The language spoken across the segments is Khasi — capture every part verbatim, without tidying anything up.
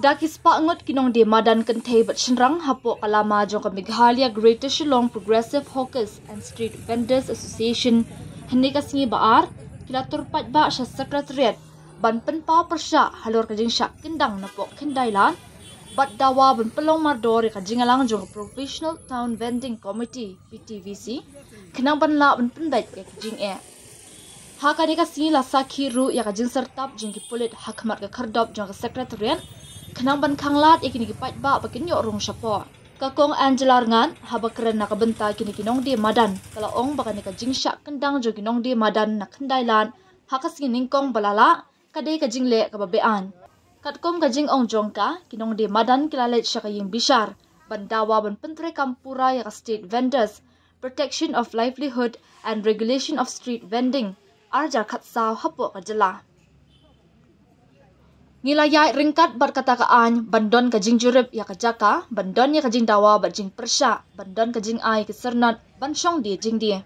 Da ki spah ngut ki nongdie madan kynthei bad shynrang hapoh ka lama jong ka Meghalaya Greater Shillong Progressive Hawkers and Street Vendors Association, hynne ka sngi ba ar, ki la tur paidbah sha Secretariat ban pynpaw pyrshah halor ka jingshah kyndang napoh Khyndailad bad dawa ban pynlong mardor ïa ka jingïalang jong ka Provisional Town Vending Committee, P T V C, khnang ban lah ban pynbeit ïa ka jingeh. Ha kane ka sngi la sakhi ruh ïa ka jingsyrtap jong ki pulit ha khmat ka khyrdop jong ka Secretariat, khnang ban khanglad ïa kine ki paidbah ba kin ïoh rung shapoh. Ka Kong Angela Rngat, haba kren na ka bynta kine ki nongdie madan, ka la ong ba kane ka jingshah kyndang jong ki nongdie madan na Khyndailad ha ka sngi nyngkong ba la lah, ka dei ka jingleh kaba beaiñ. Katkum ka jingong jong ka, ki nongdie madan ki la leit sha ka ïing bishar ban dawa ban pyntreikam pura ïa ka State Vendors Protection of Livelihood and Regulation of Street Vending, ar hajar khatsaw, hapoh ka jylla. Ngi la ïaid ryngkat bad kata ka aiñ ban don ka jingjurip ïa ka jaka, ban don ïa ka jingdawa bad jingpyrshah, ban don ka jingai ki syrnat ban shong die jingdie.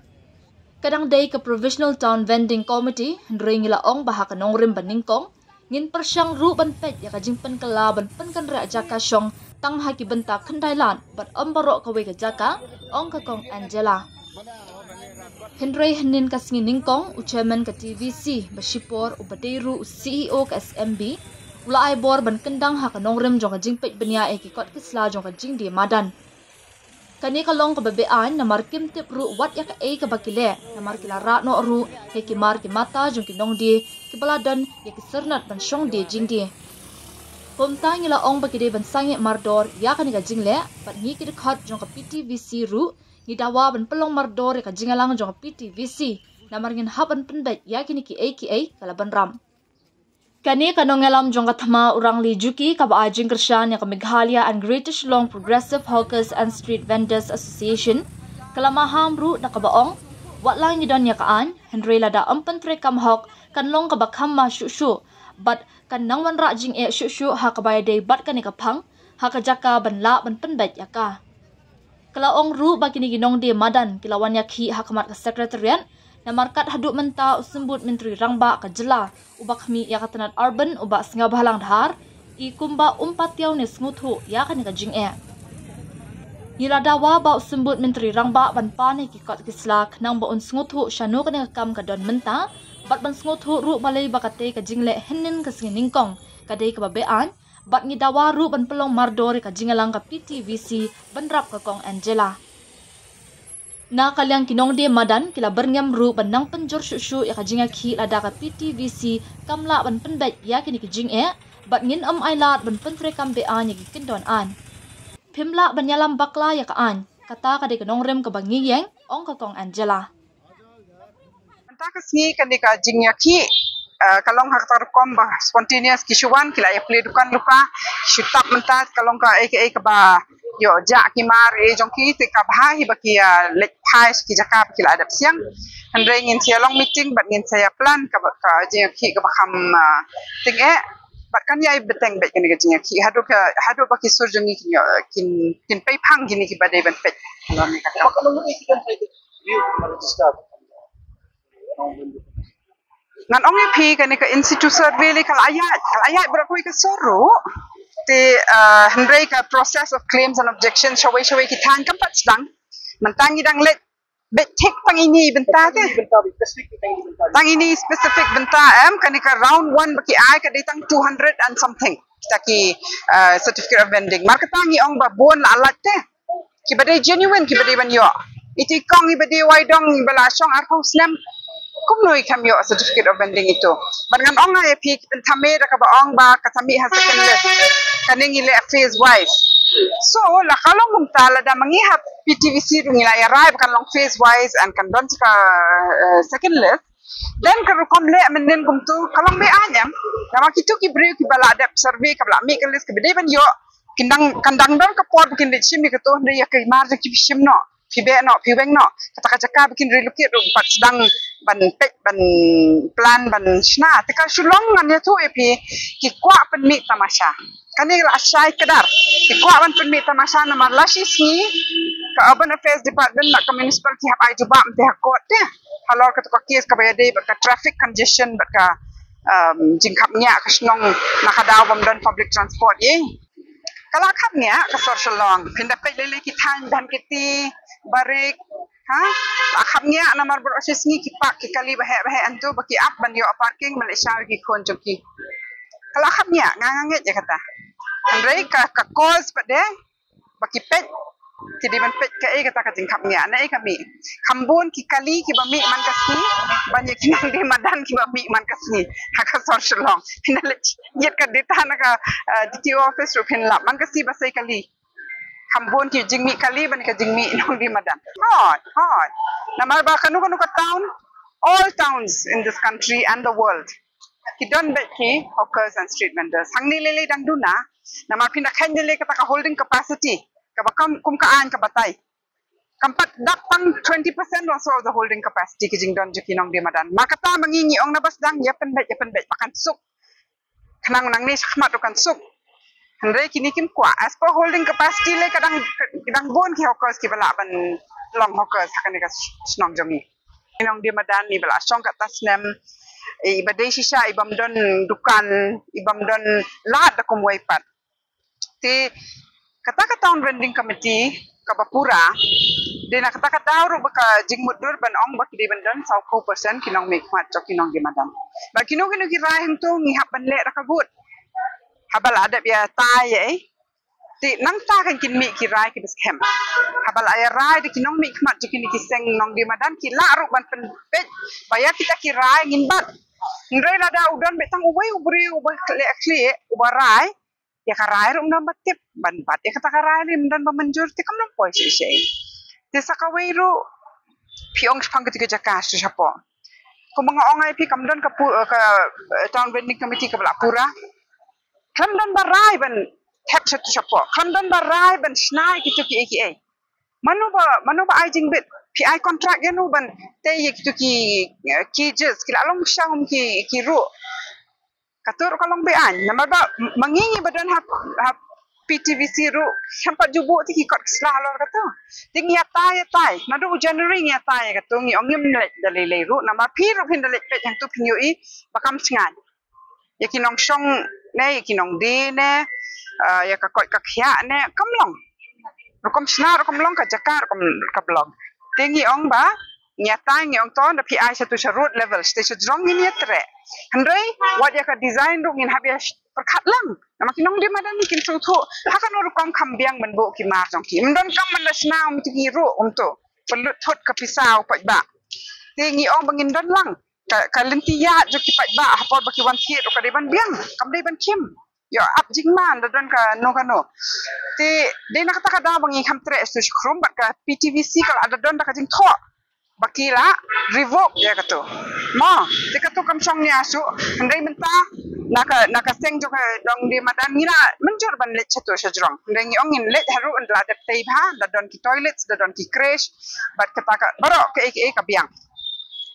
Ka dang dei ka Provisional Town Vending Committee, hynrei ngi la ong ba ha ka nongrim ba nyngkong ngin pyrshang ruh ban peit ïa ka jingpynkylla ban pynkynriah jaka shong tang ha ki bynta Khyndailad bad ym baroh kawei ka jaka, ong ka Kong Angela. Hynrei hynnin ka sngi nyngkong, u Chairman ka T V C ba shipor, uba dei ruh u C E O ka S M B, u la ai bor ban kyndang ha ka nongrim jong ka jingpeit bniah ïa ki kot ki sla jong ka jingdie madan. Kane ka long kaba beaiñ namar kim tip ruh wat ïa kaei kaba ki leh, namar ki la rah noh ruh ïa ki mar ki mata jong ki nongdie kiba la don ïa ki syrnat ban shong die jingdie. Kumta ngi la ong ba ki dei ban sangeh mardor ïa kane ka jingleh, bad ngi ki dkhot jong ka P T V C ruh ngi dawa ban pynlong mardor ïa ka jingïalang jong ka P T V C, namar ngin hap ban pynbeit ïa kine kiei kiei ka la bynrap. Kane ka nongïalam jong ka thma u Rangli Juki kaba ai jingkyrshan ïa ka Meghalaya and Greater Shillong Progressive Hawkers and Street Vendors Association, ka la maham ruh da kaba ong, wat la ngi don ïa ka aiñ, hynrei lada ym pyntreikam hok kan long kaba kham ma shuh shuh, bad kan nang wanrah jingeh shuh shuh ha kaba ïadei bad kane ka phang, ha ka jaka ban lah ban pynbeit ïa ka. Ka la ong ruh ba kine ki nongdie madan ki la wan ïakhih ha khmat ka Secretariat, namar kat haduh mynta u Symbud Myntri Rangbah ka jylla, uba khmih ïa ka tnat Urban, u Bah Sniawbhalang Dhar, i kumba um pat ïoh ne sngewthuh ïa kane ka jingeh. Ngi la dawa ba u Symbud Myntri Rangbah ban pan ïa ki kot ki sla khnang ba un sngewthuh shano kane ka kam ka don mynta, bad ban sngewthuh ruh balei ba katei ka jingleh hynnin ka sngi nyngkong ka dei kaba beaiñ, bad ngi dawa ruh ban pynlong mardor ïa ka jingïalang ka P T V C, bynrap ka Kong Angela. Na ka liang ki nongdie madan ki la byrngem ruh ban nang pynjur shuh shuh ïa ka jingïakhih lada ka P T V C kam lah ban pynbeit ïa kine ki jingeh, bad ngin ym ailad ban pyntreikam beaiñ ïa ki kyndon aiñ. Phim lah ban ïalam bakla ïa ka aiñ, kata ka dei ka nongrim kaba ngi ïeng, ong ka Kong Angela. Mynta ka sngi kane ka jingïakhih, eh, ka long ha kata ka rukom ba spontaneous, ki shu wan, ki la ïa plie dukan lypa, ki shu tap mynta, ka long kaei kaei kaba ïoh jah ki mar ei jong ki, te ka bha hi ba ki ïa leit phai sha ki jaka ba ki la dep siang. Hynrei ngin sa ïa long meeting bad ngin sa ïa plan kaba, ka jingïakhih kaba kham, ah, tyngeh, bad kan ïai bteng beit kane ka jingïakhih haduh ka, haduh ba ki sur jong ngi kin ïoh, kin, kin pei phang kine kiba dei ban peit. Ngan ong ïa phi, kane ka in situ survey lei ka la ïaid, ka la ïaid baroh kawei ka sur ruh. Te, ah, hynrei ka process of claims and objections shawei shawei ki thaiñ kam pat sdang. Mynta ngi dang leit beit thik tang ine i bynta te. Tang ine i specific bynta em, kane ka round one ba ki ai ka dei tang two hundred and something. Kita ki, ah, certificate of vending. Mar kata ngi ong ba bun la lait te. Kiba dei genuine, kiba dei ban ïoh. Iti kong iba dei wai dong, iba la shong arphew snem. Kumno i kham ïoh certificate of vending itu. Bad ngan ong ïa phi, ki pynthame da kaba ong ba ka thame ha second list. Kane ngi leh phase wise. So, la ka long kumta, lada ma ngi ha P T V C ruh ngi la ïa rai ba kan long phase wise and kan don ka, eh, second list. Then ka rukom leh mynnin kumtu ka long beaiñ em. Namar kitu ki briew kiba la dep survey, kaba la mih ka list, kiba dei ban ïoh, kin dang, kan dang don ka por ba kin leit shim ïa katu, hynrei ïa ka mar jong ki phi shim noh, phi beh noh, phi weng noh. Kata ka jaka ba kin relocate ruh pat sdang ban peit, ban plan, ban shna. Te ka shu long, ngan ïathuh ïa phi, ki kwah pynmih tamasha. Kane la shai kdar. Ki kwah ban pynmih tamasha namar la shi sngi ka Urban Affairs Department bad ka Municipal ki hap ai jubab mynta ha court te. Halor katu ka case kaba ïadei bad ka traffic congestion bad ka um, jingkhapngiah ka shnong na ka daw bym don public transport ïa. Ka la khapngiah ka sor Shillong, phin da peit lei lei ki thaiñ Dhankheti, Barik, ha? La khapngiah namar baroh shi sngi ki park ki kali baheh baheh hangto ba ki ap ban ïoh parking ban leit shaw ïa ki khun jong ki. Ka la khapngiah, nga nga ngeit ïa kata. Hynrei ka, ka cause pat de ba ki peit, ki dei ban peit kaei kata ka jingkhapngiah, naei ka mih. Kham bun ki kali kiba mih man ka sngi ban ïa ki nongdie madan kiba mih man ka sngi ha ka sor Shillong. Phin da leit jied ka data na ka, eh, D T O office ruh phin lap, man ka sngi ba sei kali. Kham bun ki jingmih kali ban ka jingmih nongdie madan. Hooid, hooid. Namar ba kano kano ka town, all towns in this country and the world, ki don beit ki hawkers and street vendors. Hangne lei lei dang duna, namar phin da kheiñ lei lei kata ka holding capacity kaba kum, kum ka aiñ ka batai. Kam pat dap tang twenty percent also of the holding capacity ki jingdon jong ki nongdie madan. Namar kata ma ngi ngi ong na ba sdang ïa pynbeit, ïa pynbeit ba kan suk. Khnang nangne shakhmat ruh kan suk. Hynrei kine kim kwah. As per holding capacity lei ka dang, ka dang bun ki hawkers kiba lah ban long hawkers ha kane ka shnong jong ngi. Ki nongdie madan iba la shong katto snem, iba dei shisha i bym don dukan, i bym don lad da kumwei pat. Te kata ka town vending committee kaba pura, dei na kata ka daw ruh ba ka jingmutdur ban ong ba ki dei ban don sawphew percent ki nongmihkhmat jong ki nongdie madan. Ba kino kino ki rai hangto ngi hap ban leh da ka vote. Haba la dep ïatai ïa, te nangta kan kin mih ki rai kiba skhem. Haba la ïarai da ki nongmihkhmat jong kine ki seng nongdie madan ki lah ruh ban pynbeit ba ïa kita ki rai ngin bat. Hynrei lada u don beit tang uwei u briew uba leh khlieh, uba rai, ïa ka rai ruh ym don ba tip, ban bat ïa kata ka rai ruh ym don ba mynjur, te kam don poi shisha. Te sa kawei ruh, phi ong shaphang kata ka jaka sha shapoh. Kumba nga ong ai phi, kam don ka pu-, ka, eh, town vending committee kaba la pura. Khlem don ba rai ban thep sha tu shapoh. Khlem don ba rai ban shna ïa kitu kiei kiei. Mano ba, mano ba ai jingbit? Phi ai contract ïa no ban tei ïa kitu ki, eh, cages, ki la long shang ki, ki ruh. Kato ruh ka long be-aiñ. Namar ba ma ngi ngi ba don ha, ha P T V C ruh, shem pat ju buh te ki kot ki sla halor kato. Te ngi ïatai, ïatai. Naduh u January ngi ïatai ïa kato, ngi ong ngim leit da lei lei ruh. Namar phi ruh phin da leit peit hangto phin ïohi ba kam shngaiñ. Ïa ki nongshong ne, ïa ki nongdie ne, ah, ïa ka koit ka khiah ne, kam long. Rukom shna rukom long, ka jaka rukom ka blok. Te ngi ong ba ngi ïatai, ngi ong to, da phi ai sha tu sha road level, sha tu sha jrong ngin ïatrei. Hynrei wat ïa ka design ruh ngin hap ïa pyrkhat lang. Namar ki nongdie madan kin sngewthuh ha kano rukom kham biang ban buh ki mar jong ki. Ym don kam ban da shna um tu ki ruh um tu. Pynlut thut ka pisa u paidbah. Te ngi ong ba ngin don lang ka, ka lynti ïaid jong ki paidbah ha por ba ki wan thied ruh ka dei ban biang, kam dei ban khim. Ïoh ap jingman da don kano kano. Te dei na kata ka daw ba ngi kham treh sha tu sha khrum bad ka P T V C ka la da don da ka jingthoh ba ki la revoke ïa kato. Mo, te kato kam shong nia shuh, hynrei mynta na ka, na ka seng jong ka nongdie madan ngi la mynjur ban leit sha tu sha jrong. Hynrei ngi ong ngin leit haruh ynda la dep tei bha, da don ki toilets, da don ki creche, bad kata ka baroh kaei kaei ka biang.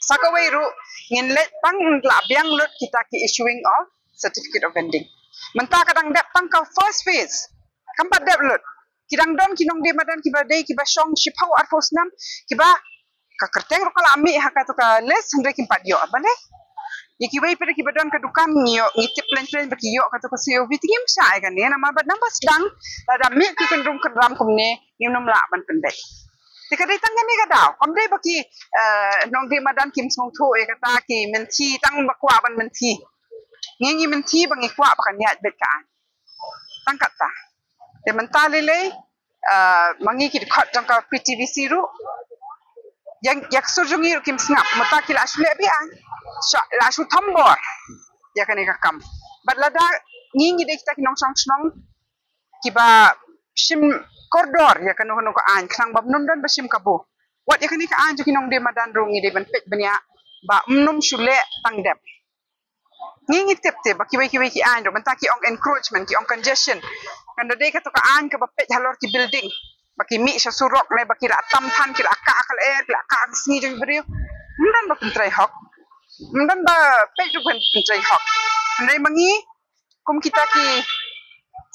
Sa kawei ruh ngin leit tang ynda la biang lut kita ki issuing of certificate of vending. Mynta ka dang dep tang ka first phase. Kam pat dep lut. Ki dang don ki nongdie madan kiba dei kiba shong shiphew arphew snem, kiba ka kyrteng ruh ka la mih ha kato ka list, hynrei kim pat ïoh. Balei? Ïa kiwei pat kiba don ka dukan ngi ïoh, ngi tip plein plein ba ki ïoh kato ka C O V, te ngim shah ïa kane, namar ba nang ba sdang lada mih ki kynrum kynram kumne ngim nym lah ban pynbeit. Te ka dei tang kane ka daw. Kam dei ba ki, eh, nongdie madan kim sngewthuh ïa kata, ki mynthi, tang ba kwah ban mynthi. Ngi ngi mynthi ba ngi kwah ba kan ïaid beit ka aiñ. Tang kata. Te mynta lei lei, ah, ma ngi ki dkhot jong ka P T V C ruh, ïa, ïa ka sur jong ngi ruh kim sngap, mynta ki la shu leh be-aiñ, shu, la shu thombor ïa kane ka kam. Bad lada ngi ngi dei kita ki nongshong shnong kiba shim kordor ïa kano kano ka aiñ, khnang ba ym don ba shim kabu. Wat ïa kane ka aiñ jong ki nongdie madan ruh ngi dei ban peit bniah ba ym shu leh tang dep. Ngi ngi tip te ba kiwei kiwei ki aiñ ruh mynta ki ong encroachment, ki ong congestion. Kan da dei kato ka aiñ kaba peit halor ki building, ba ki mih sha surok ne ba ki la tam than, ki la kah ka lyer, ki la kah ka sngi jong ki briew. Ym don ba pyntrei hok. Ym don ba peit ruh ban pyntrei hok. Hynrei ma ngi kum kita ki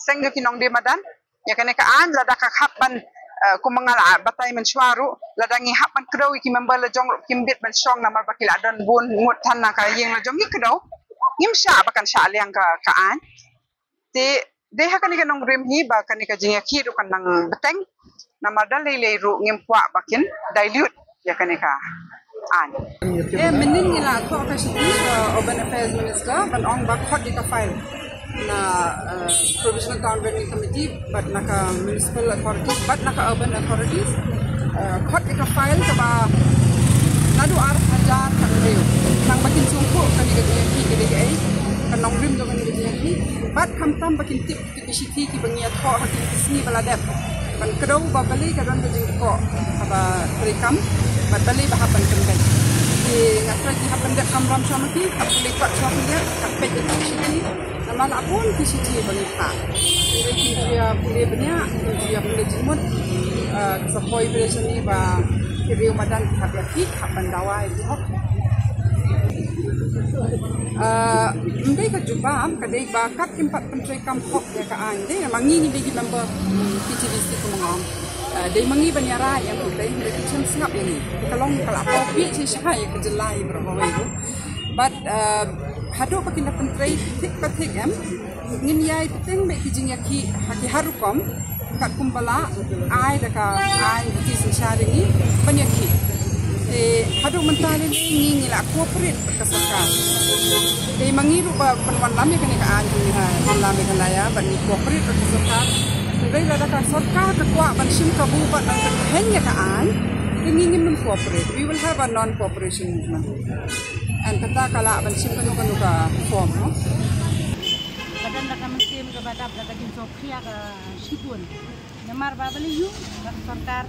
seng jong ki nongdie madan, ïa kane ka aiñ lada ka hap ban, eh, kum ma nga la batai mynshuwa ruh, lada ngi hap ban kdew ïa ki member la jong ruh kim bit ban shong namar ba ki la don bun ngut than na ka ïing la jong, ngi kdew. Ngim shah ba kan shah liang ka, ka aiñ. Te dei ha kane ka nongrim hi ba kane ka jingïakhih ruh kan nang bteng. Namar da lei lei ruh ngim kwah ba kin dilute ïa kane ka aiñ. Eh, mynnin ngi la thoh ka shithi ka Urban Affairs Minister ban ong ba khot ïa ka file na, eh, Provisional Town Planning Committee bad na ka Municipal Authorities bad na ka Urban Authorities, eh, khot ïa ka file kaba naduh ar hajar khathynriew. Nang ba kin sngewthuh kane ka jingïakhih ka dei kaei, ka nongrim jong kane ka jingïakhih. Bad khamtam ba kin tip ki shithi kiba ngi ïathoh ha kine ki sngi ba la dep ban kdew ba balei ka don ka jingkhoh haba treikam bad balei ba hap ban pynbeit. Te nga trai ki hap ban dep kamram sha ma ki, hap pule pat sha ki, hap peit ïa ki shithi. Namar la bun ki shithi ba ngi phah. Ki dei ki ïa pule bniah, ki ïa pule jingmut. Ah, sa poi pule shane ba ki riew madan ki hap ïa ki, hap ban dawa ïa ki hok. Ah, ym dei ka jubab, ka dei ba kat kim pat pyntreikam hok ïa ka aiñ. Dei ma ngi ngi dei ki member, mm, P T V C kumno. Ah, dei ma ngi ban ïa rai ïa ngi, dei ma ngi ki chem sngap ïa ngi. Ka long ka la pau pi chi shai ka jylla ïa ka rong wei. But, ah, haduh ba kin da pyntrei thik pa thik em, ngin ïai bteng beit ki jingïakhih ha ki har rukom. Katkum ba la ai da ka aiñ ba ki synshar ïa ngi ban ïakhih. Te haduh mynta lei lei ngi ngi la cooperate bad ka sorkar. Te ma ngi ruh ba pynwanlam ïa kane ka aiñ jong ngi ha jylla Meghalaya bad ngi cooperate bad ka sorkar. Hynrei lada ka sorkar ka kwah ban shim kabu bad ban pynkheiñ ïa ka aiñ, te ngi ngin ym cooperate. We will have a non-cooperation movement. And kata ka lah ban shim kano kano ka form, no? Ka don da ka mynsiem kaba dap da ka jingsngewkhia ka shibun. Namar ba balei ïoh ba ka sorkar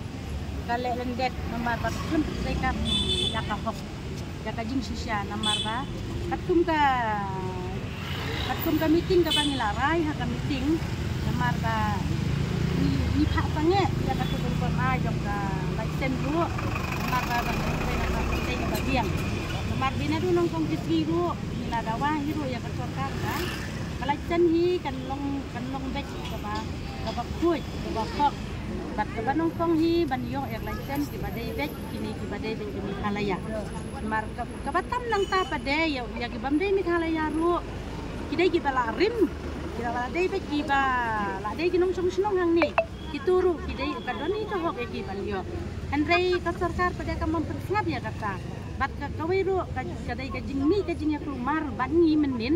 ka leh lyndet namar ba ka khlem treikam ïa ka hok, ïa ka jingshisha, namar ba katkum ka, katkum ka meeting kaba ngi la rai ha ka meeting, namar ba ngi, ngi phah sangeh ïa ka tukum pyrma jong ka license ruh, namar ba ba ka meeting kaba biang. Namar ba naduh nyngkong ki sngi ruh ngi la dawa hi ruh ïa ka sorkar ba ka license hi kan long, kan long beit kaba, kaba khuid, kaba hok. Bad kaba nyngkong hi ban ïoh ïa ka license kiba dei beit, kine kiba dei beit ki Meghalaya. Namar ka, kaba tam nangta pat de ïa, ïa ki bym dei Meghalaya ruh, ki dei kiba la rim, kiba la dei beit, kiba la dei ki nongshong shnong hangne. Kito ruh ki dei ka don hi ka hok ïa ki ban ïoh. Hynrei ka sorkar pat de kam pynsngap ïa kata. Bad ka kawei ruh ka, ka dei ka jingmih ka jingïakhun mar bad ngi mynnin.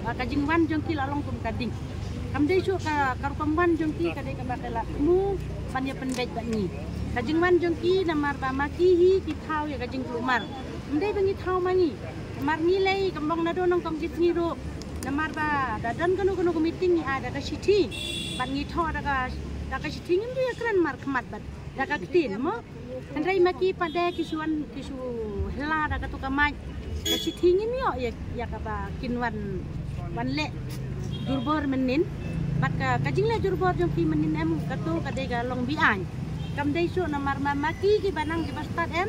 Ba ka jingwan jong ki la long kum ka ding. Kam dei shuh ka, ka rukom wan jong ki ka dei kaba ka la thmu ban ïa pynbeit bad ngi. Ka jingwan jong ki namar ba ma ki hi ki thaw ïa ka jingkulmar. Ym dei ba ngi thaw ma ngi. Namar ngi lei, kam long naduh nyngkong ki sngi ruh. Namar ba da don kano kano ka meeting ngi ai da ka shithi. Bad ngi thoh da ka, da ka shithi, ngim ju ïakren markhmat bad da ka ktien mo. Hynrei ma ki pat de ki shu wan, ki shu hla da kato ka mic. Ka shithi ngim ïoh ïa, ïa kaba kin wan, wan leh jurbor mynnin. Bad ka, ka jingleh jurbor jong ki mynnin em, kato ka dei ka long be-aiñ. Kam dei shuh namar ma, ma ki kiba nang kiba stad em,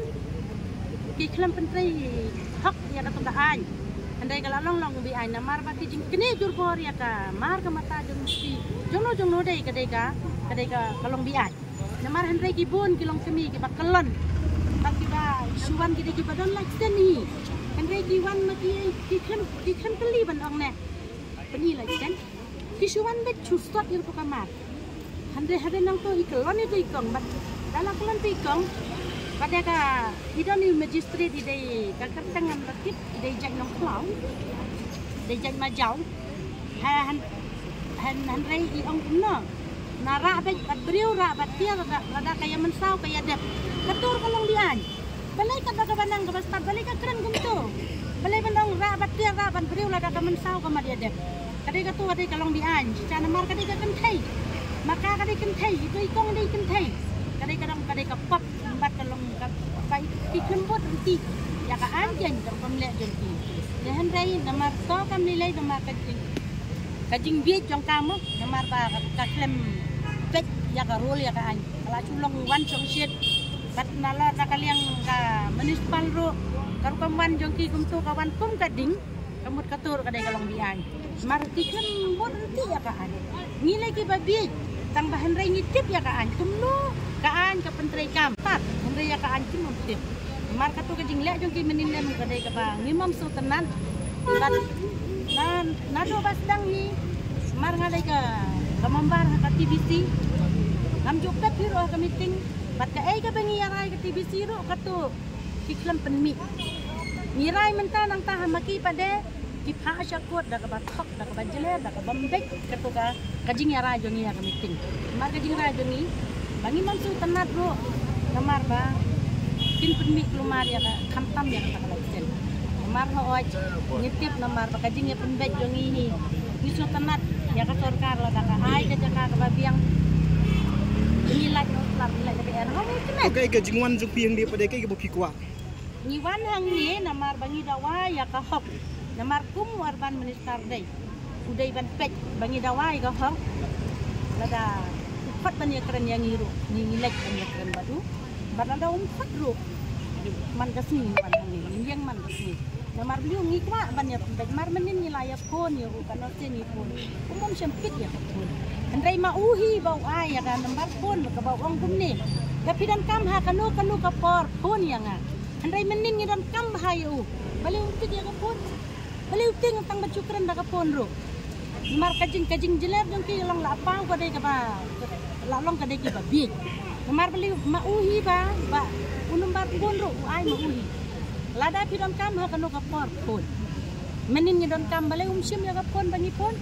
ki khlem pyntrei hok ïa kato ka aiñ. Hynrei ka la long long be-aiñ namar ba ki jingknieh jurbor ïa ka mar ka mata jong ki, jongno jongno dei ka dei ka, ka dei ka, ka long be-aiñ. Namar hynrei ki bun ki longkmie kiba kyllon. Bad kiba shu wan ki dei kiba don license hi. Hynrei ki wan ma ki, ki khlem, ki khlem kylli ban ong ne pyni license. Ki shu wan beit shu sot ïa kato ka mar. Hynrei hadien nangto i kyllon ito i kong bad da la kyllon ito i kong. Bad ïa ka i don i magistrate i dei ka kyrteng ngam da tip, i dei jait Nongkhlaw. Dei jait Majaw. Ha, hyn-, hyn-, hynrei i ong kumno. Na rah beit bad briew, rah bad tiar, lada, lada ka ïa mynsaw ka ïa dep. Kato ka long be-aiñ. Balei katba kaba nang kaba stad, balei ka kren kumto. Balei ban ong rah bad tiar, rah bad briew, lada ka mynsaw ka mat ïa dep. Ka dei kato ka dei ka long be-aiñ. Shisha namar ka dei ka kynthei. Ma ka ka dei kynthei, ito i kong dei kynthei. Ka dei ka dang ka dei ka pop. Bad ka long ka, ka, ki khlem bud ryntih ïa ka aiñ jong ka rukom leh jong ki. Te hynrei namar to kam lei lei namar ka jing, ka jingbieit jong ka mo, namar ba ka khlem peit ïa ka rule ïa ka aiñ. Ka la shu long wan shong shit. Bad na la na ka liang ka municipal ruh ka rukom wan jong ki kumto ka wan kum ka ding. Ka mut kato ka dei ka long be-aiñ. Mar ki khlem bud ryntih ïa ka aiñ. Ngi lei kiba bieit. Tang ba hynrei ngi tip ïa ka aiñ. Kumno ka aiñ ka pyntreikam. Tad, hynrei ïa ka aiñ kim ym tip. Mar kato ka jingleh jong ki mynnin lem ka dei kaba ngim ym sngewtynnat. Bad na, naduh ba sdang hi, mar nga dei ka, ka member ha ka T B C. Ngam ju pep hi ruh ha ka meeting. Bad kaei kaba ngi ïarai ka T B C ruh kato ki khlem pynmih. Ngi rai mynta nangta ha ma ki pat de, ki phah sha kot da kaba thok, da kaba jler, da kaba mbeit, kato ka, ka jingïarai jong ngi ha ka meeting. Namar ka jingrai jong ngi, ba ngim sngewtynnat ruh, namar ba kin pynmih kulmar ïa ka, khamtam ïa kata ka license. Namar hooid, ngi tip namar ba ka jingïapynbeit jong ngi hi, ngi sngewtynnat ïa ka sorkar lada ka ai ka jaka kaba biang. Ngi lait noh slap, ngi lait noh B R. Hooid, ngi kynnoh. Okay, ka jingwan jong phi hangne pat de kaei kaba phi kwah? Ngi wan hangne namar ba ngi dawa ïa ka hok. Namar kum u urban minister dei, u dei ban peit ba ngi dawa ïa ka hok. Lada u khot ban ïakren ïa ngi ruh, ngi, ngi leit ban ïakren bad u. Bad lada um khot ruh, man ka sngi ngi wan hangne, ngi ïeng man ka sngi. Namar balei ngi kwah ban ïapynbeit, mar mynnin ngi la ïa phone ïa u, ka nurse ngi phone, um, um shym pick ïa ka phone. Hynrei ma u hi ba u ai ïa ka number phone kaba u ong kumne, lada phi donkam ha kano kano ka por, phone ïa nga. Hynrei mynnin ngi donkam bha ïa u, balei um pick ïa ka phone? Balei u tieng tang ba ju kren da ka phone ruh? Namar ka jing, ka jingjler jong ki long la paw ka dei kaba, la long ka dei kiba bieit. Namar balei ma u hi ba, ba u number phone ruh u ai ma u hi. Lada phi donkam ha kano ka por, phone. Mynnin ngi donkam, balei um shim ïa ka phone ba ngi phone?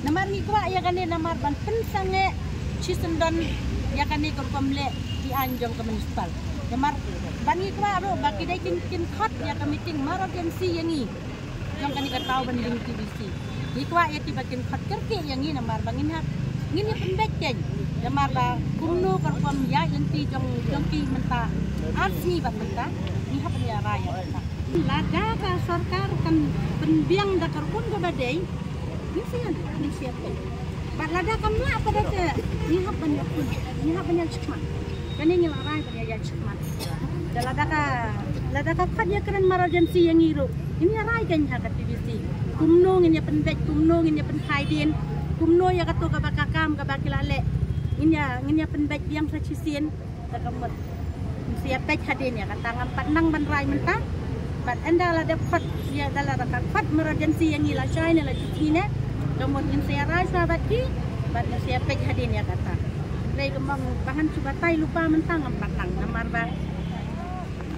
Namar ngi kwah ïa kane namar ban pynsangeh shisyndon ïa kane ka rukom leh ki aiñ jong ka municipal. Namar ba ngi kwah ruh ba ki dei kin, kin khot ïa ka meeting emergency ïa ngi jong kane ka Taw Bynriew T B C. Ngi kwah ïa ki ba kin khot kyrkieh ïa ngi namar ba ngin hap, ngin ïapynbeit kein. Namar ba kumno ka rukom ïaid lynti jong, jong ki mynta ar sngi bad mynta, ngi hap ban ïarai ïa kata. Lada ka sorkar kan pynbiang da ka rukom kaba dei, ngi sa ïa, ngi sa ïa peit. Bad lada kam lah pat de, ngi hap ban ïa pun, ngi hap ban ïa shakmat. Kane ngi la rai ban ïa, ïa shakmat. Da lada ka, lada ka khot ïakren emergency ïa ngi ruh, ngin ïa rai kein ha ka T B C. Kumno ngin ïa pynbeit, kumno ngin ïa pynkhie dien, kumno ïa kato kaba ka kam kaba ki la leh, ngin ïa, ngin ïa pynbeit biang sa shisien. Da ka mut ngin sa ïa peit hadien ïa kata, ngam pat nang ban rai mynta. Bad ynda la dep khot, ïa da lada ka khot emergency ïa ngi lashai ne la shisien ne, ka mut ngin sa ïa rai shuwa bad ki, bad ngin sa ïa peit hadien ïa kata. Lei ka mong ba ngan shu batai lypa mynta ngam pat nang, namar ba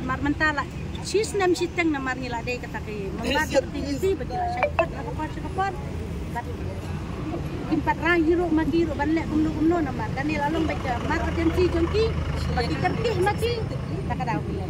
mar mynta la shi snem shiteng namar ngi la dei kata ki member jong ka T B C ba ki la shai khot ha ka por sha ka por. Bad kim pat rai hi ruh ma ki ruh ban leh kumno kumno namar kane la long beit ka emergency jong ki, ba ki kyrkieh ma ki, ta ka daw ki leh.